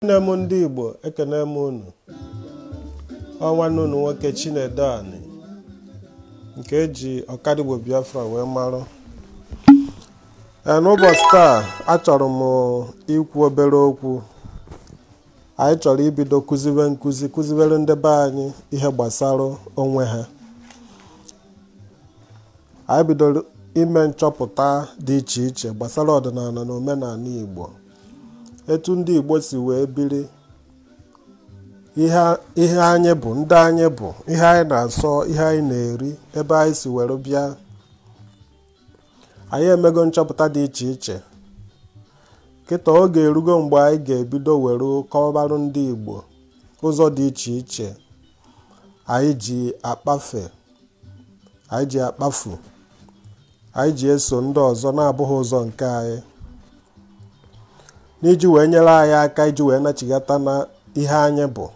Nne m ndị Igbo, ekene m unu. Ọ nwanne unu nwoke Chinedu Ani nke eji Ọkadigbo Biafra wee marụ. N'ụbọchị taa, achọrọ m ikwu obere okwu. Anyị chọrọ ibido kụziwe nkụzi, kụziwere ndị be anyị ihe gbasara onwe ha. Anyị bidoro ime nchọpụta dị iche iche gbasara ọdịnala na omenala Igbo, etu ndị Igbo si wee biri, ihe anyị bụ, ndị anyị bụ, ihe anyị na-asọ, ihe anyị na-eri, ebe anyị si were bịa. Anyị emego nchọpụta dị iche iche. Kịta oge erugo mgbe anyị ga-ebido were kọwarụ ndị Igbo ụzọ dị iche iche anyị ji akpafe, anyị ji akpafu, anyị ji eso ndị ọzọ na-abụghị ụzọ nke anyị, n'iji wee nyere anyị aka iji wee nachighata na ihe anyị bụ.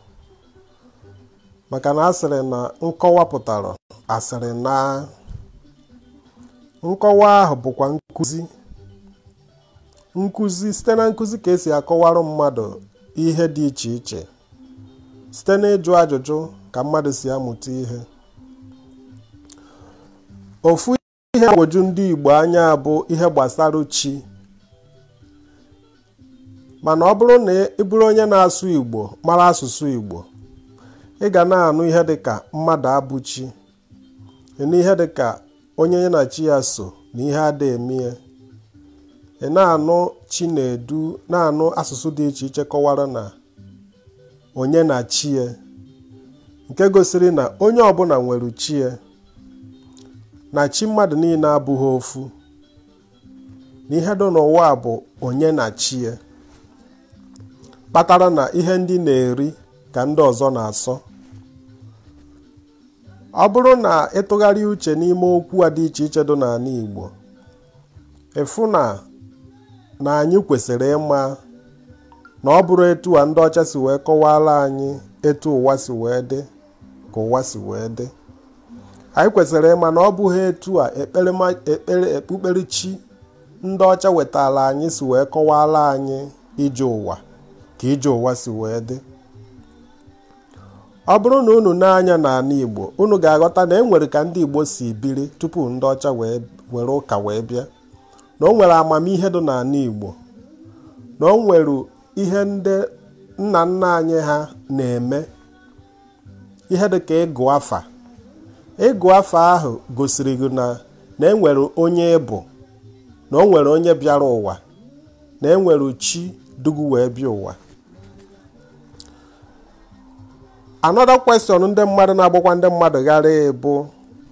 Maka na asịrị na nkọwa pụtara asịrị na nkọwa ahụ bụkwa nkụzi. Nkụzi site na nkụzi ka esi akọwarụ mmadụ ihe dị iche iche, site n'ịjụ ajụjụ ka mmadụ si amụta ihe. Ofu ihe na-agboju ndị Igbo anya bụ ihe gbasara chi. Mana ọ bụrụ na ị bụrụ onye na-asụ Igbo, mara asụsụ Igbo, ị ga na-anụ ihe dịka mmadụ abụ chi, ịnụ ihe dịka onye ya na chi ya so na ihe ada emie. Ị na-anụ Chinedu, na-anụ asụsụ dị iche iche kọwara na onye na chi ya, nke gosiri na onye ọbụla nwere chi ya, na chi mmadụ niile abụghị ofu, na ihe dị n'ụwa bụ onye na chi ya, kpatara na ihe ndị na-eri ka ndị ọzọ na-asọ. Ọ bụrụ na ịtụgharị uche n'ime okwu a dị iche iche dị n'ala Igbo, ịfụ na anyị kwesịrị ịma na ọ bụrụ etu a ndị ọcha si wee kọwara anyị etu ụwa si wee dị ka ụwa si wee dị. Anyị kwesịrị ịma na ọ bụghị etu a ekpere okpukperechi ndị ọcha wetara anyị si wee kọwara anyị ije ụwa ka ije ụwa si wee dị. Ọ bụrụ na unu na-anya n'ala Igbo, unu ga-aghọta na e nwere ka ndị Igbo si biri tupu ndị ọcha wee were ụka wee bịa, na o nwere amamihe dị n'ala Igbo, na o nwere ihe ndị nna nna anyị ha na-eme, ihe dị ka ịgụ afa. Ịgụ afa ahụ gosiri gị na e nwere onye ịbụ, na o nwere onye bịara ụwa, na e nwere chi dugu wee bịa ụwa. Another question ndị mmadụ na-agbakwa ndị mmadụ ghara bụ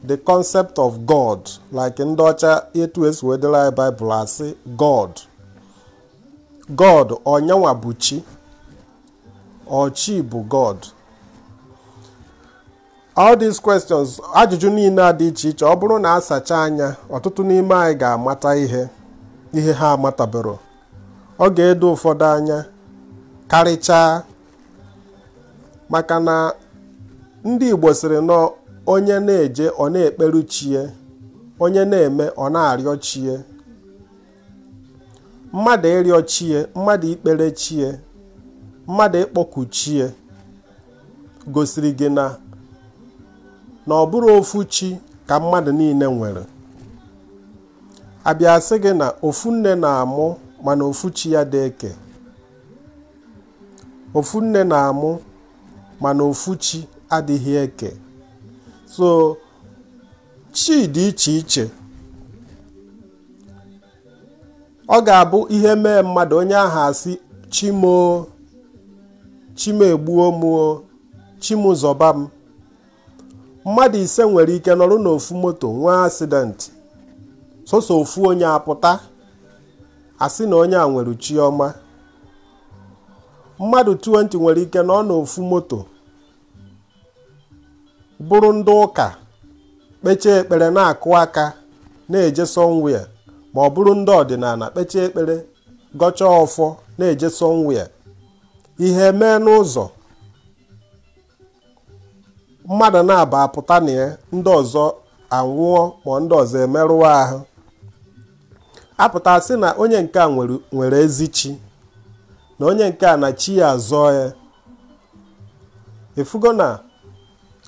the concept of God, like ndị ọcha etu esi wee dere anyị Bible asị God. God onyenwa bụ chi, ọ chi bụ God. All these questions, ajụjụ niile a dị iche iche, ọ bụrụ na asacha anya, ọtụtụ n'ime anyị ga-amata ihe ha amatabero. Ọ ga-edo ụfọdụ anya karịchaa, maka na ndị Igbo sịrị na onye na-eje ọ na-ekperu chie, onye na-eme ọ na-arịọ chie. Mmadụ ịrịọ chie, mmadụ ikpere chie, mmadụ ịkpọku chie gosiri gị na ọ bụrụ ofu chi ka mmadụ niile nwere. Abịa sị gị na ofu nne na-amụ mana ofu chi ya dị eke, ofu nne na-amụ mana ofu chi adịghị eke. So chi dị iche iche. Ọ ga-abụ ihe mee mmadụ onye ahụ asị chimoo, chimegbuo mụo, chimụzọba m. Mmadụ ise nwere ike nọrọ n'ofu moto nwee asidenti, sọsọ ofu onye apụta asị na onye a nwere chi ọma. Mmadụ 20 nwere ike nọ n'ofu moto bụrụ ndị ụka kpechee ekpere na-akụ aka na-eje somewhere, ma ọ bụrụ ndị ọdịnala kpechee ekpere gọchaa ọfọ na-eje somewhere. Ihe mee n'ụzọ, mmadụ na-aba apụta na ya, ndị ọzọ anwụọ ma ndị ọzọ emerụọ ahụ. Apụta sị na onye nke a nwere ezi chi, na onye nke a na chi ya azọ ya. Efugo na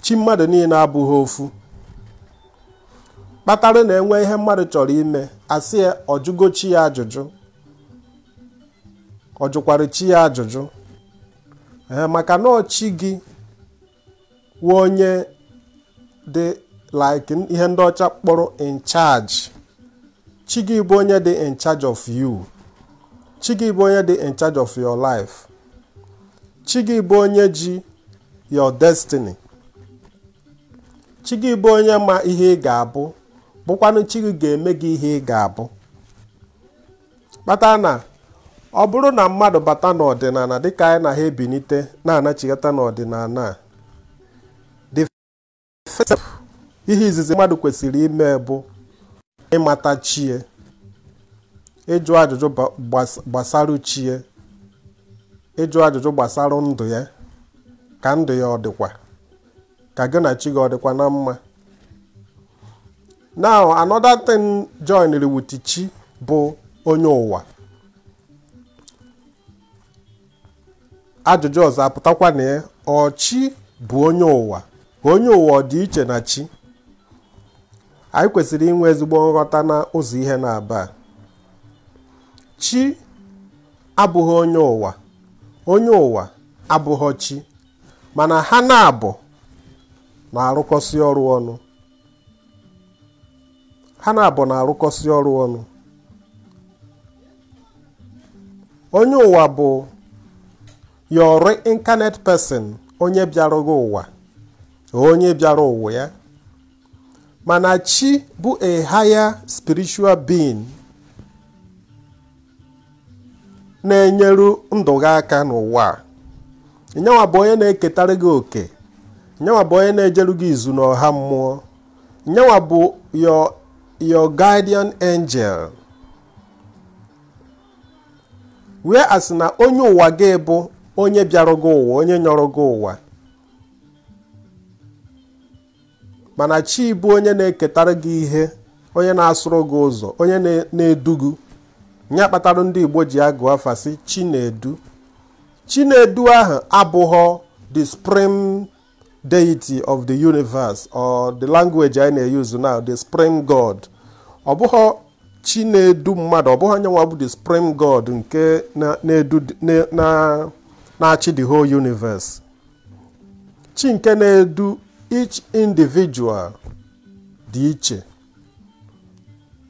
chi mmadụ niile abụghị ofu. Kpatara na enwe ihe mmadụ chọrọ ime, asị ya ọjụgo chi ya ajụjụ, ọ jụkwara chi ya ajụjụ. Ee, maka na chi gị wụ onye dị like ihe ndị ọcha kpọrọ in charge. Chi gị bụ onye dị in charge of you. Chi gị bụ onye dị in charge of your life. Chi gị bụ onye ji your destiny. Chi gị bụ onye ma ihe ị ga-abụ, bụkwanụ chi gị ga-eme gị ihe ị ga-abụ. Kpata na ọ bụrụ na mmadụ bata n'ọdịnala dịka anyị na ha ebinite na-anachighata n'ọdịnala a, the first step, ihe izizi mmadụ kwesịrị ime bụ ịmata chie, ịjụ ajụjụ gbasara chie, ịjụ ajụjụ gbasara ndụ ya, ka ndụ ya ọ dịkwa, ka gị na chi gị ọ dịkwa na mma. Now another thing joined with chi bụ onye ụwa. Ajụjụ ọzọ apụtakwa na ya, ọ chi bụ onye ụwa, ka onye ụwa ọ dị iche na chi? Anyị kwesịrị inwe ezigbo nghọta na ụzọ ihe na-aba. Chi abụghị onye ụwa, onye ụwa abụghị chi, mana ha na-abụ na-arụkọsị ọrụ ọnụ. Ha na-abụ na-arụkọsị ọrụ ọnụ. Onye ụwa bụ your reincarnate person, onye bịara gị ụwa, onye bịara ụwa ya. Mana chi bụ a higher spiritual being na-enyeru ndụ gị aka n'ụwa. Nyanwa bụ onye na-eketara gị oke, nyanwa bụ onye na-ejeru gị izu n'ọha mmụọ, nyanwa bụ your guardian angel. Whereas na onye ụwa gị bụ onye bịara gị ụwa, onye nyọrọ gị ụwa. Mana chi bụ onye na-eketara gị ihe, onye na-asụrụ gị ụzọ, onye na-edu gị. Nya kpatara ndị Igbo ji agụ afa sị chi na-edu. Chi na-edu ahụ abụghọ the supreme deity of the universe, or the language I na-use now, the supreme God. Ọ bụghọ chi na-edu mmadụ, ọ bụghọ onye nwa bụ the supreme God nke na-edu na-achị the whole universe. Chi nke na-edu each individual dị iche.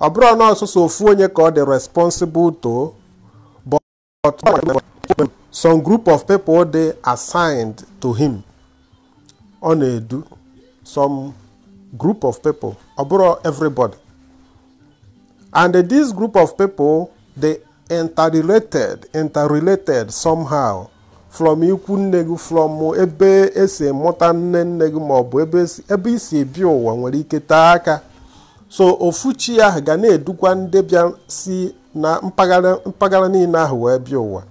Ọ bụrụ na ọsọsọ ofu onye ka ọ dị responsible to, but some group of people dey assigned to him. Ọ na-edu some group of people, ọ bụrụ everybody. And this group of people, they interrelated somehow. From ikwu nne gị, from ebe esi mụta nne nne gị, ma ọ bụ ebe isi ebi ụwa nwere ike taa aka. So ofu chi ahụ ga na-edukwa ndị bịa si na mpaghara niile ahụ wee bịa ụwa.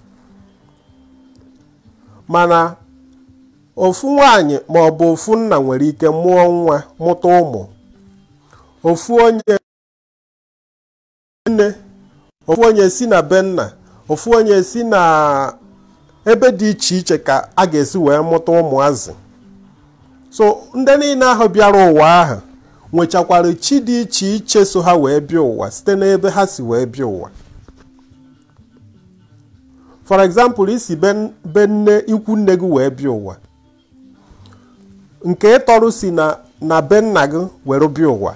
Mana ofu nwaanyị ma ọ bụ ofu nna nwere ike mụọ nwa, mụta ụmụ. Ofu onye nne, ofu onye si na be nna, ofu onye si na ebe dị iche iche ka a ga-esi wee mụta ụmụazị. So ndị niile ahụ bịara ụwa ahụ nwechakwara chi dị iche iche so ha wee bịa ụwa site n'ebe ha si wee bịa ụwa. For example, isi be nne ikwu nne gị wee bịa ụwa, nke tọrọ si na be nna gị were bịa ụwa,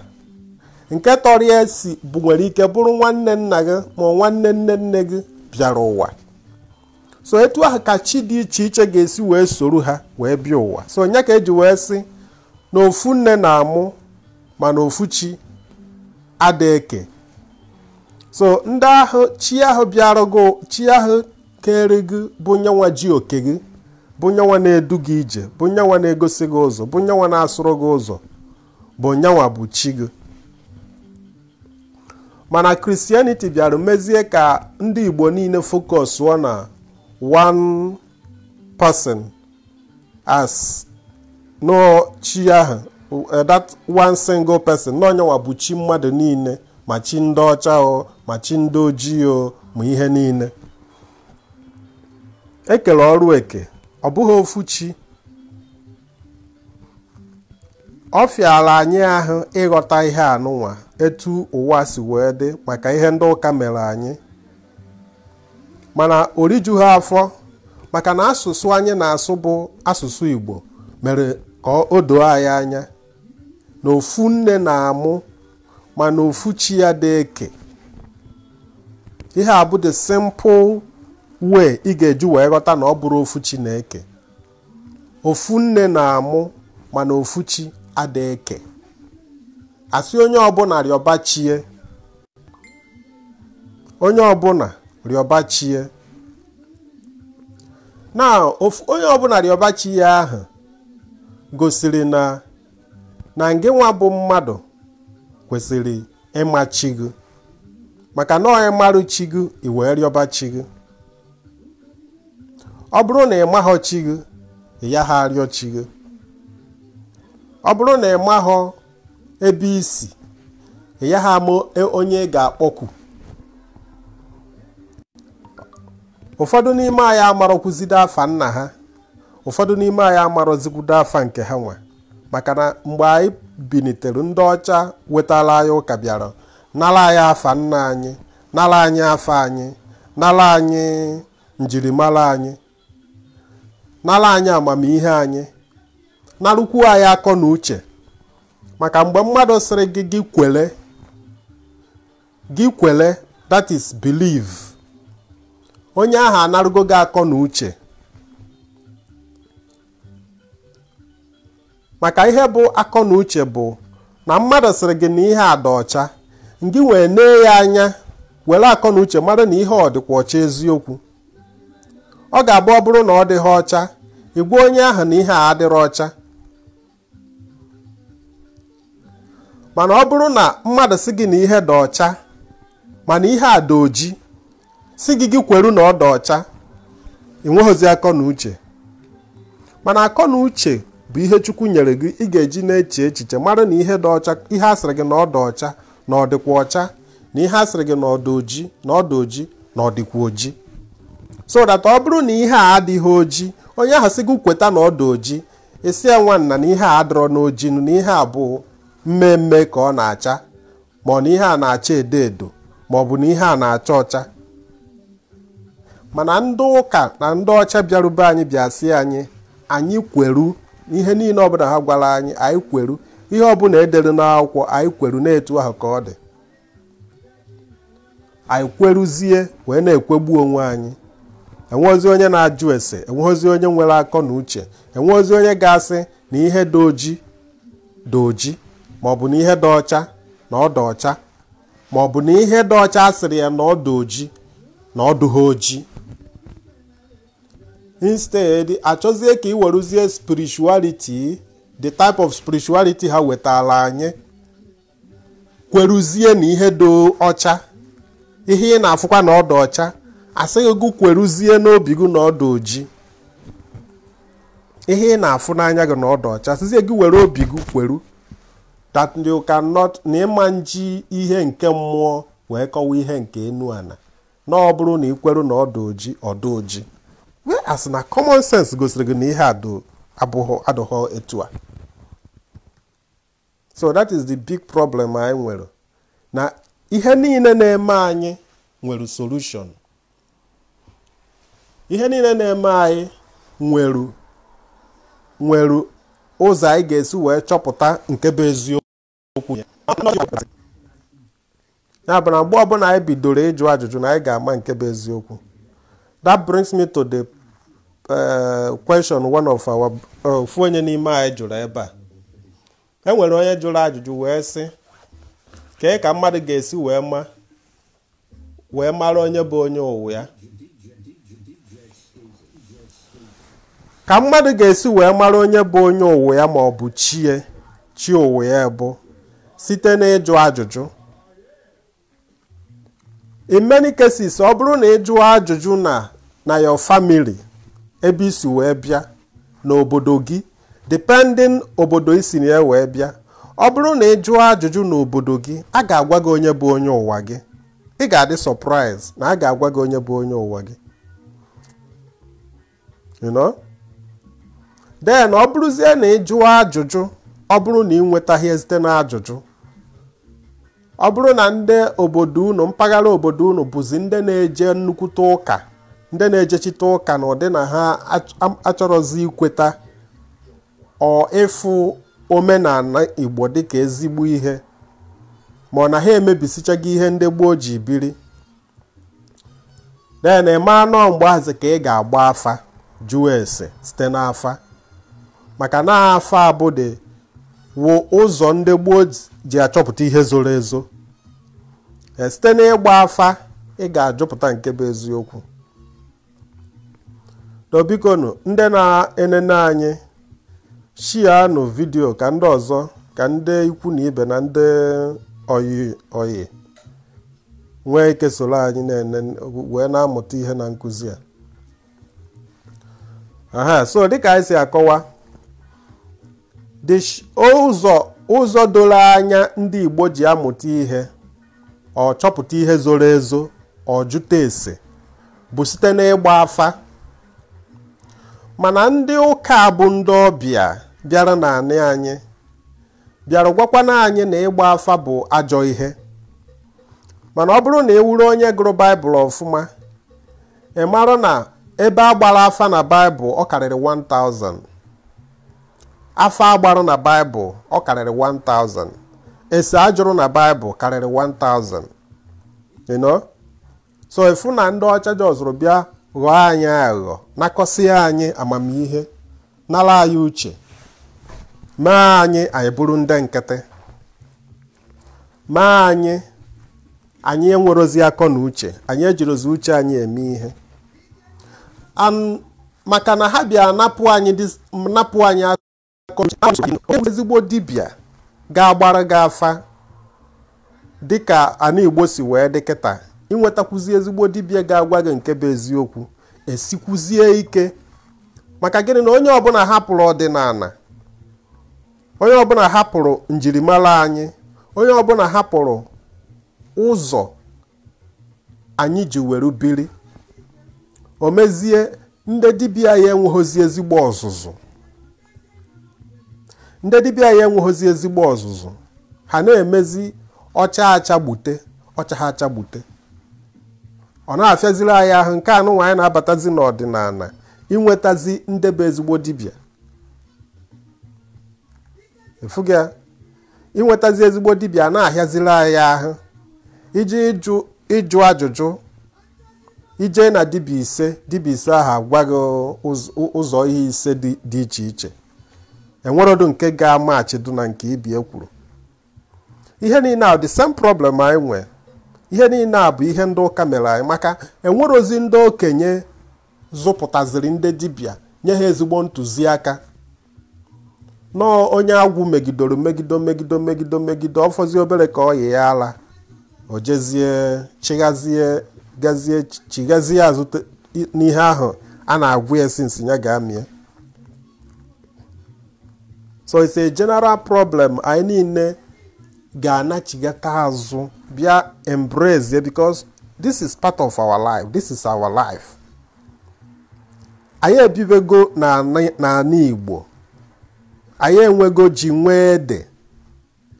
nke tọrọ ya si bụ nwere ike bụrụ nwanne nna gị ma nwanne nne nne gị bịara ụwa. So etu ahụ ka chi dị iche iche ga-esi wee soro ha wee bịa ụwa. So onye ka eji wee sị na ofu nne na-amụ mana ofu chi ada eke. So ndị ahụ chi ahụ bịara gị, chi ahụ kere gị bụ nyanwa ji oke gị, bụ nyanwa na-edu gị ije, bụ nyanwa na-egosi gị ụzọ, bụ nyanwa na-asụrụ gị ụzọ, bụ nyanwa bụ chi gị. Mana Christianity bịara mezie ka ndị Igbo niile focus na one person as no chi ahụ, that one single person, na onyenwa bụ chi mmadụ niile, ma chi ndị ọcha o, ma chi ndị ojii o, ma ihe niile. Ekere ọrụ eke, ọ bụghị ofu chi. Ọ fịara anyị ahụ ịghọta ihe anụnwa etu ụwa si wee dị maka ihe ndị ụka mere anyị, mana o rijughị afọ maka na asụsụ anyị na-asụ bụ asụsụ Igbo mere ka o doo anyị anya na ofu nne na-amụ mana ofu chi ya dị eke. Ihe a bụ the simple way ị ga-eji wee ghọta na ọ bụrụ ofu chi na-eke. Ofu nne na-amụ mana ofu chi ada eke. Asị onye ọbụla rịọba chie, onye ọbụla rịọba chie. Na onye ọbụla rịọba chi ya ahụ gosiri na ngị nwa bụ mmadụ kwesịrị ịma chi gị, maka na ọ ịmarụ chi gị i wee rịọba chi gị. Ọ bụrụ na ị mahọ chi gị, ị ya ha arịọ chi gị. Ọ bụrụ na ị mahọ ebe isi, ị ya ha ama onye ị ga-akpọku. Ụfọdụ n'ime anyị amarọkwuzide afa nna ha, ụfọdụ n'ime anyị amarọzikwudo afa nke ha nwa, maka na mgbe anyị binitere ndị ọcha wetara anyị ụka bịara nara anyị afa nna anyị, nara anyị afa anyị, nara anyị njirimara anyị, nara anyị amamihe anyị, narụkwu anyị akọ na uche. Maka mgbe mmadụ sịrị gị gị kwele, gị kwele, that is believe, onye ahụ anarụgo gị akọ na uche. Maka ihe bụ akọ na uche bụ na mmadụ sịrị gị na ihe a dị ọcha, ngị wee nee ya anya were akọ na uche mara na ihe ọ dịkwa ọcha eziokwu. Ọ ga-abụ ọ bụrụ na ọ dịghị ọcha, ị gwa onye ahụ na ihe a adịrọ ọcha. Mana ọ bụrụ na mmadụ sị gị na ihe dị ọcha mana ihe a dị oji, sị gị gị kweru na ọ dị ọcha, ị nweghịzi akọ na uche. Mana akọ na uche bụ ihe Chukwu nyere gị ị ga-eji na-eche echiche mara na ihe dị ọcha, ihe a sịrị gị na ọ dị ọcha na ọ dịkwa ọcha, na ihe a sịrị gị na ọ dị oji na ọ dị oji na ọ dịkwa oji. So that ọ bụrụ na ihe a adịghị oji, onye ahụ sị gị kweta na ọ dị oji, ị sị ya nwanna na ihe a adịrọ n'oji, na ihe a bụ mmemme ka ọ na-acha, ma ọ na ihe a na-acha edo edo, ma ọ bụ na ihe a na-acha ọcha. Mana ndị ụka na ndị ọcha bịarube anyị bịa sị anyị anyị kweru ihe niile ọbụla ha gwara anyị, anyị kweru ihe ọbụla edere n'akwụkwọ, anyị kweru na-etu ahụ ka ọ dị. Anyị kweruzie wee na-ekwegbu onwe anyị. Enweghịzi onye na-ajụ ese, enweghịzi onye nwere akọ na uche, enweghịzi onye ga-asị na ihe dị oji dị oji, ma ọ bụ na ihe dị ọcha na ọ dị ọcha, ma ọ bụ na ihe dị ọcha asịrị ya na ọ dị oji na ọ dụghị oji. Instead, achọzie ka ị weruzie spirituality, the type of spirituality ha wetara anyị, kweruzie na ihe dị ọcha, ihe ị na-afụkwa na ọ dị ọcha, asịghị gị kweruzie n'obi gị na ọ dị oji. Ihe ị na-afụ n'anya gị na ọ dị ọcha, asịzie gị were obi gị kweru that you cannot, na ịma nji ihe nke mmụọ wee kọwa ihe nke enu ana, na ọ bụrụ na ị kweru na ọ dị oji, ọ dị oji. Whereas na common sense gosiri gị na ihe adụghọ etu a. So that is the big problem anyị nwere, na ihe niile na-eme anyị nwere solution. Ihe niile na-eme anyị nwere ụzọ anyị ga-esi wee chọpụta nke bụ eziokwu. Ya bụ na mgbe ọbụla anyị bidoro ịjụ ajụjụ na anyị ga-ama nke bụ eziokwu. That brings me to the question one of our ofu onye n'ime anyị jụrụ ebe a. E nwere onye jụrụ ajụjụ wee sị, kee ka mmadụ ga-esi wee mara onye bụ onye ụwa ya? Ka mmadụ ga-esi wee mara onye bụ onye ụwa ya ma ọ bụ chie chi ụwa ya bụ site n'ịjụ ajụjụ. In many cases, ọ bụrụ na ị jụọ ajụjụ na your family ebe isi wee bịa n'obodo gị, depending obodo isi na ya wee bịa, ọ bụrụ na ị jụọ ajụjụ n'obodo gị, a ga-agwa gị onye bụ onye ụwa gị. Ị ga-adị surprise na a ga-agwa gị onye bụ onye ụwa gị. You know? Then ọ bụrụzie na ị jụọ ajụjụ, ọ bụrụ na ị nwetaghị site na ajụjụ, ọ bụrụ na ndị obodo unu, mpaghara obodo unu bụzi ndị na-eje nnukwute ụka, ndị na-ejechite ụka na ụdị na ha achọrọzi ikweta ọ ịfụ omenala Igbo dịka ezigbo ihe, ma ọ na ha emebisichago ihe ndị gboo ji biri, then ị ma nọọ mgbe ahụ ka ị ga-agba afa, jụọ ese site n'afa, maka na afa abụdị wụ ụzọ ndị gboo ji achọpụta ihe zoro ezo. Site n'ịgba afa ị ga-ajụpụta nke bụ eziokwu. Bikonu ndị na-enene anyị, shianụ vidiyo ka ndị ọzọ, ka ndị ikwu na ibe na ndị oyi nwee ike soro anyị na-ene wee na-amụta ihe na nkụzi a. Aha, so dịka anyị si akọwa, ụzọ doro anya ndị Igbo ji amụta ihe, ọ chọpụta ihe zoro ezo, ọ jụta ese, bụ site n'ịgba afa. Mana ndị ụka bụ ndị ọbịa bịara n'anị anyị, bịara gwakwana anyị na ịgba afa bụ ajọ ihe. Mana ọ bụrụ na ị wuru onye gụrụ Baịbụl ọfụma, ị mara na ebe agbara afa na Baịbụl ọ karịrị 1000. Afa agbara na Baịbụl ọ karịrị 1000. Ese ajụrụ na Baịbụl karịrị 1000. You know? So ịfụ na ndị ọcha jọzụrụ bịa ghọọ anyị aghụghọ, nakọsịa anyị amamihe, nara anyị uche, mee anyị anyị bụrụ ndị nkịtị, mee anyị anyị enwerozi akọ na uche, anyị ejirozi uche anyị eme ihe. Maka na ha bịa napụ anyị akọ ezigbo dibịa ga-agbara gị afa dịka ana Igbo si wee dị kịta. Inwetakwuzi ezigbo dibịa ga-agwa gị nke bụ eziokwu esikwuzie ike. Maka gịnị? Na onye ọbụla hapụrụ ọdịnala, onye ọbụla hapụrụ njirimara anyị, onye ọbụla hapụrụ ụzọ anyị ji were biri, o mezie ndị dibịa ya enweghịzi ezigbo ọzụzụ. Ndị dibịa ya enweghịzi ezigbo ọzụzụ, ha na-emezi ọcha achagbute, ọcha ha achagbute. Ọ na-afịaziri anyị ahụ nke anụnwa anyị na-abatazi n'ọdịnala inwetazi ndebe ezigbo dibịa. Efuga inwetazi ezigbo dibịa na-ahịaziri anyị ahụ. Iji ịjụ ajụjụ, ije na dibịa ise, dibịa ise ahụ agwa gị ụzọ ihe ise dị iche iche, enwerodu nke ga-amachidu na nke ibie kwuru. Ihe niile a the same problem anyị nwee. Ihe niile a bụ ihe ndị ụka mere anyị, maka enwerozi ndị okenye zụpụtaziri ndị dibịa nye ha ezigbo ntụziaka. Nọọ onye agwụ megidoro megido megido megido megido, ọ fọzie obere ka ọ yi ya ala, o jezie chighazie gazie chighazie azụ n'ihe ahụ a na-agwụ ya sinsi ya ga-amịa. So it's a general problem anyị niile ga-anachigata azụ bịa embrace it, because this is part of our life. This is our life. Anyị ebibego n'ala Igbo, anyị enwego ji, nwee ede,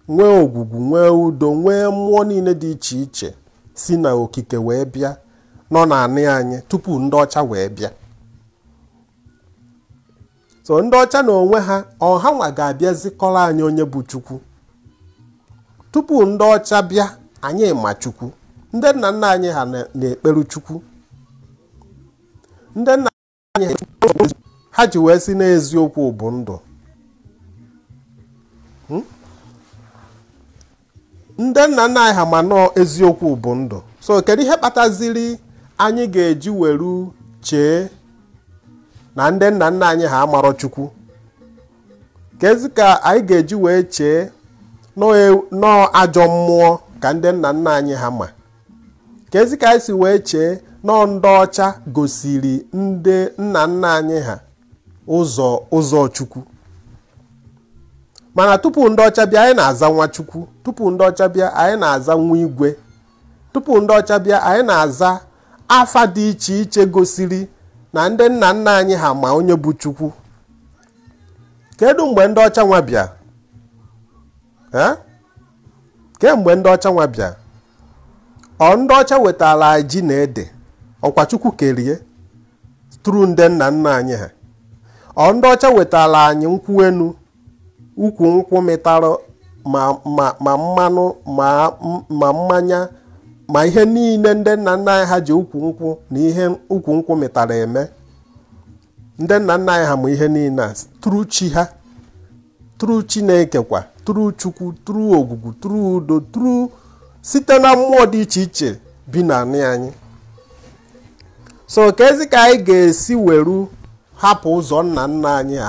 nwee ogwugwu, nwee udo, nwee mmụọ niile dị iche iche si na okike wee bịa nọ n'anị anyị tupu ndị ọcha wee bịa. So ndị ọcha na onwe ha, ọha nwa ga-abịazikọrọ anyị onye bụ Chukwu. Tupu ndị ọcha bịa, anyị ma Chukwu. Ndị nna nna anyị ha na-ekperu Chukwu. Ndị nna anyị ha ji wee si n'eziokwu bụ ndụ. Ndị nna nna anyị ha ma nọọ eziokwu bụ ndụ. So kedu ihe kpataziri anyị ga-eji weru chee na ndị nna nna anyị ha amarọ Chukwu? Kezi ka anyị ga-eji wee chee nọọ ajọ mmụọ ka ndị nna nna anyị ha ma? Kezi ka anyị si wee chee nọọ ndị ọcha gosiri ndị nna nna anyị ha ụzọ Chukwu? Mana tupu ndị ọcha bịa, anyị na-aza nwa Chukwu. Tupu ndị ọcha bịa, anyị na-aza nwa igwe. Tupu ndị ọcha bịa, anyị na-aza afa dị iche iche gosiri na ndị nna nna anyị ha ma onye bụ Chukwu. Kedu mgbe ndị ọcha nwa bịa? Kemgbe ndị ọcha nwa bịa, ọ ndị ọcha wetara ji na ede, ọkwa Chukwu kerie tụrụ ndị nna nna anyị ha. Ọ ndị ọcha wetara anyị nkwụ enu, ukwu nkwụ mịtara ma mmanụ ma mmanya ma ihe niile ndị nna nna anyị ha ji ukwu nkwụ na ihe ukwu nkwụ mịtara eme. Ndị nna nna anyị ha ma ihe niile a tụrụ chi ha, tụrụ Chineke kwa, tụrụ Chukwu, tụrụ ogwugwu, tụrụ udo, tụrụ site na mmụọ dị iche iche bi n'anị anyị. So kezi ka anyị ga-esi weru hapụ ụzọ nna nna anyị ha,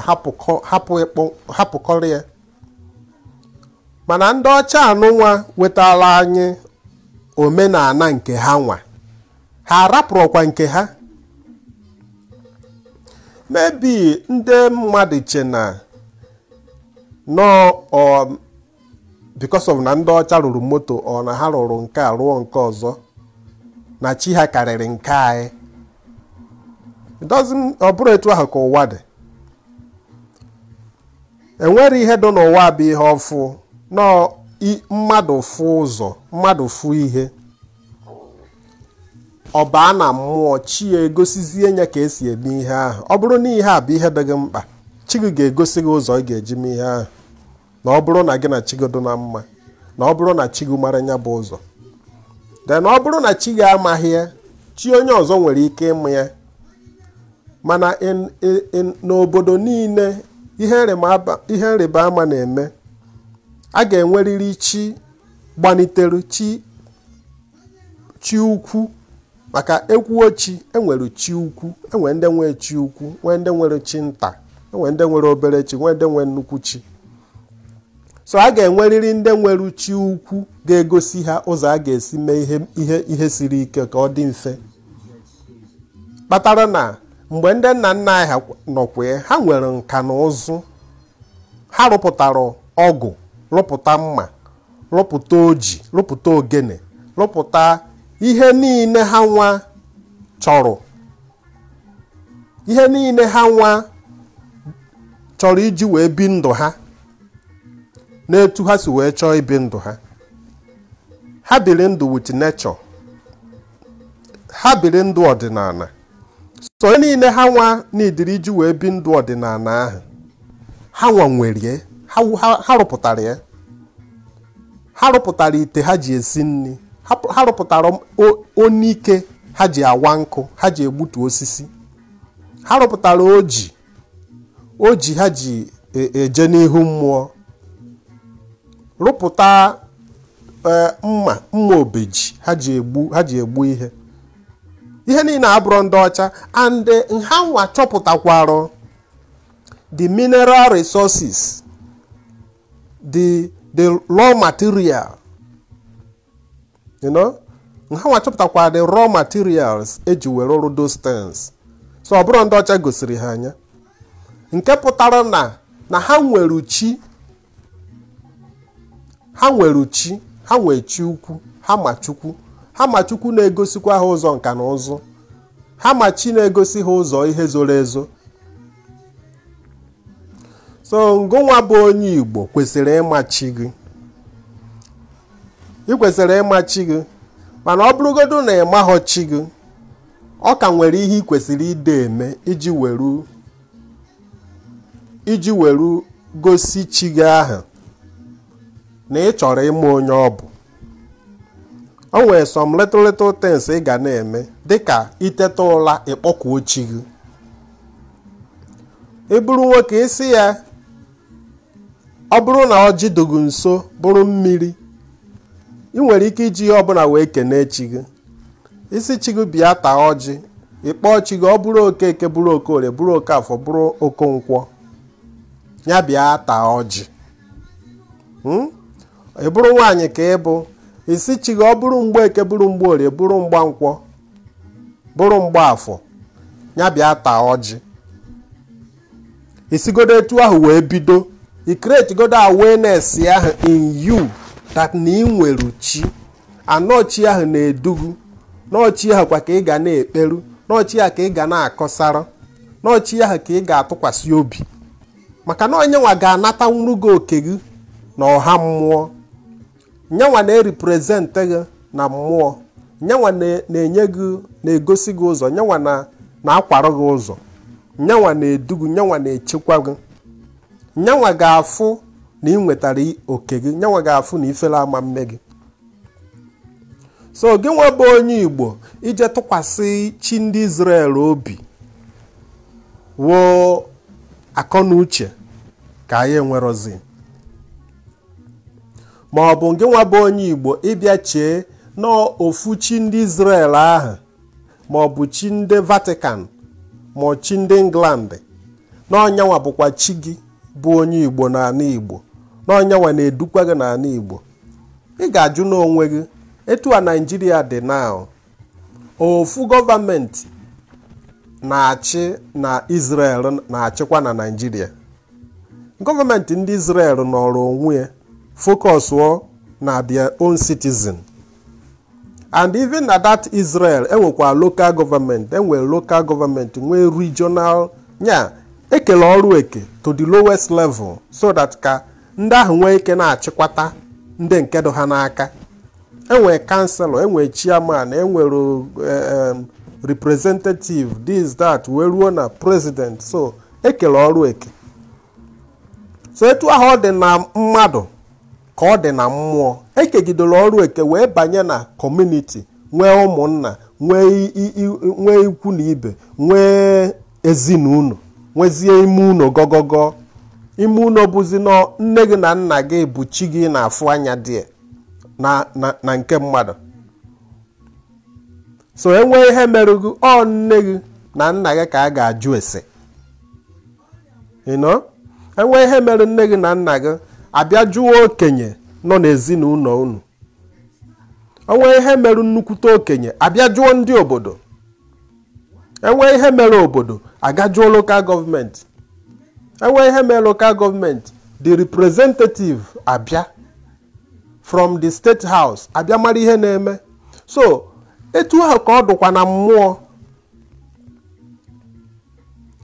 hapụkọrọ ya. Mana ndị ọcha anụnwa wetara anyị omenala nke ha nwa, ha arapụrụkwa nke ha. Maybe ndị mmadụ che na nọ because of na ndị ọcha rụrụ moto, ọ na ha rụrụ nke a rụọ nke ọzọ, na chi ha karịrị nke anyị. Ọ bụrụ etu ahụ ka ụwa dị. Enwere ihe dị n'ụwa bụ ihe ọfụ nọ, mmadụ fụ ụzọ, mmadụ fụ ihe, ọ baa na mmụọ, chi ya egosizie ya ka esi eme ihe ahụ. Ọ bụrụ na ihe a bụ ihe dị gị mkpa, chi gị ga-egosi gị ụzọ ị ga-eji mee ihe ahụ. Na ọ bụrụ na gị na chi gị dị na mma, na ọ bụrụ na chi gị mara ya bụ ụzọ. Then ọ bụrụ na chi gị amaghị ya, chi onye ọzọ nwere ike ịmụ ya. Mana n'obodo niile ihe nrịba ama na-eme, a ga-enwerịrị chi gbanitere, chi ukwu. Maka ekwuo chi, enwere chi ukwu, enwere ndị nwere chi ukwu, nwee ndị nwere chi nta, enwere ndị nwere obere chi, nwee ndị nwere nnukwu chi. So a ga-enwerịrị ndị nwere chi ukwu ga-egosi ha ụzọ a ga-esi mee ihe siri ike ka ọ dị mfe. Kpatara na mgbe ndị nna nna anyị ha nọkwa, ha nwere nka na ụzụ. Ha rụpụtara ọgụ, rụpụta mma, rụpụta oji, rụpụta ogene, rụpụta ihe niile ha nwa chọrọ, ihe niile ha nwa chọrọ iji wee bi ndụ ha n'etu ha si wee chọọ ibi ndụ ha. Ha biri ndụ with nature, ha biri ndụ ọdịnala. So ihe niile ha nwa n'idiri iji wee bi ndụ ọdịnala ahụ, ha nwa nwere, ha rụpụtara ya. Ha rụpụtara ite ha ji esi nri, ha rụpụtara onike ha ji awa nkụ, ha ji egbutu osisi, ha rụpụtara oji ha ji eje n'ihu mmụọ, rụpụta mma obeji ha ji egbu ihe. Ihe niile abụrụ ndị ọcha. And ha nwa chọpụtakwara the mineral resources, the raw material, you know, ha nwa chọpụtakwara the raw materials eji were ọrụ those things. So ọ bụrụ ndị ọcha gosiri ha anya, nke pụtara na ha nwere chi, ha nwere chi, ha nwere chi ukwu, ha ma Chukwu, ha ma Chukwu na-egosikwa ha ụzọ nka na ụzụ, ha ma chi na-egosi ha ụzọ ihe zoro ezo. So ngụnwa bụ onye Igbo kwesịrị ịma chi gị, ị kwesịrị ịma chi gị. Mana ọ bụrụgodu na ị maghọ chi gị, ọ ka nwere ihe ị kwesịrị ide eme iji weru gosi chi gị ahụ na ị chọrọ ịma onye ọ bụ. O nwere some little little things ị ga na-eme, dịka iteta ụla ịkpọkuo chi gị. Ị bụrụ nwoke, isi ya ọ bụrụ na ọjị dụgụ nso bụrụ mmiri, ị nwere ike iji ihe ọbụla wee kenee chi gị. Isi chi gị bịa taa ọjị, ịkpọọ chi gị, ọ bụrụ Okeke, bụrụ Okorie, bụrụ Okafọ, bụrụ Okonkwo, ya bịa taa ọjị. Ị bụrụ nwaanyị ka ị bụ, isi chi gị ọ bụrụ Mgbeke, bụrụ Mgborie, bụrụ Mgbankwọ, bụrụ Mgbaafọ, ya bịa taa ọjị. Isigodo etu ahụ wee bido, i create godo awareness ahụ in you that na ị nwere chi, anọ chi ahụ na-edugu, n'ọchị ahụ kwa ka ị ga na-ekperu, N'ọchị ya ka ị ga na-akọsara, n'ọchị ahụ ka ị ga-atụkwasị obi, maka na onyenwa ga-anata nwuru gị oke gị na ọha mmụọ. Nyanwa na-eriprezentị gị na mmụọ, nyanwa na-enye gị, na-egosi gị ụzọ, nyanwa na-akwara gị ụzọ, nyanwa na-edu gị, nyanwa na-echekwa gị, nyanwa ga-afụ na ị nwetara oke gị, nyanwa ga-afụ na ifere ama mme gị. So gị nwa bụ onye Igbo ije tụkwasị chi ndị Israel obi woo akọ na uche ka anyị enwerozi. Ma ọ bụ gị nwa bụ onye Igbo ịbịa chee na ofu chi ndị Israel ahụ, ma ọ bụ chi ndị Vatican, ma ọ chi ndị England, na ọnyanwa bụkwa chi gị bụ onye Igbo n'ala Igbo, na ọnyanwa na-edukwa gị n'ala Igbo. Ị ga-ajụ n'onwe gị, etu a Naijiria dị now, ofu gọọmenti na-achị na Israel na-achịkwa na Naijiria. Gọọmenti ndị Israel nọrọ onwe ya, focus na their own citizen. And even na that Israel enwekwa local government, enwere local government, nwee regional, nya ekele ọrụ eke to the lowest level, so that ka ndị ahụ nwee ike na-achịkwata ndị nke dị ha n'aka. Enwere councilor, enwere chairman, enwere representative, this that, wee ruo na president. So ekele ọrụ eke. So etu ahụ ọ dị na mmadụ ka ọ dị na mmụọ, ekegidere ọrụ eke wee banye na community, nwee ụmụnna, nwee ikwu na ibe, nwee ezinụlọ, nwezie ime ụlọ gọgọgọ. Ime ụlọ bụzi nọ nne gị na nna gị bụ chi gị na-afụ anya dị na nke mmadụ. So enwee ihe mere gị, ọ nne gị na nna gị ka a ga-ajụ ese. Enwee ihe mere nne gị na nna gị, abịa jụọ okenye nọ n'ezinụlọ unu. Enwee ihe mere nnukwute okenye, abịa jụọ ndị obodo. Enwee ihe mere obodo, aga jụọ local gọọmenti. Enwee ihe mere local gọọmenti, the representative abịa from the state house abịa mara ihe na-eme. So etu ahụ ka ọ dụkwa na mmụọ.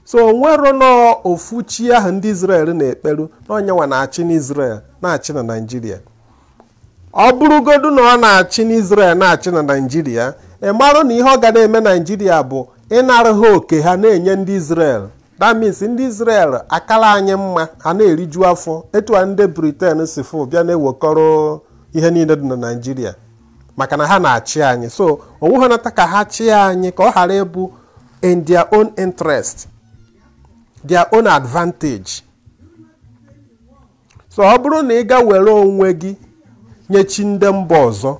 So onwero n'ofu chi ahụ ndị Israel na-ekperu na onyenwa na-achị n'Israel na-achị na Naịjirịa. Ọ bụrụgodu na ọ na-achị n'Israel na-achị na Naịjirịa, ị marụ na ihe ọ ga na-eme Naịjirịa bụ ịnara ha oke ha na-enye ndị Israel. That means ndị Israel akala anyị mma, ha na-eriju afọ. Etu a ndị Britain si fụ bịa na-ewekọrọ ihe niile dị na Naịjirịa maka na ha na-achị anyị. So onwe ha nata ka ha chịa anyị ka ọ ghara ịbụ in their own interest, their own advantage. So ọ bụrụ na ị ga were onwe gị nye chi ndị mba ọzọ,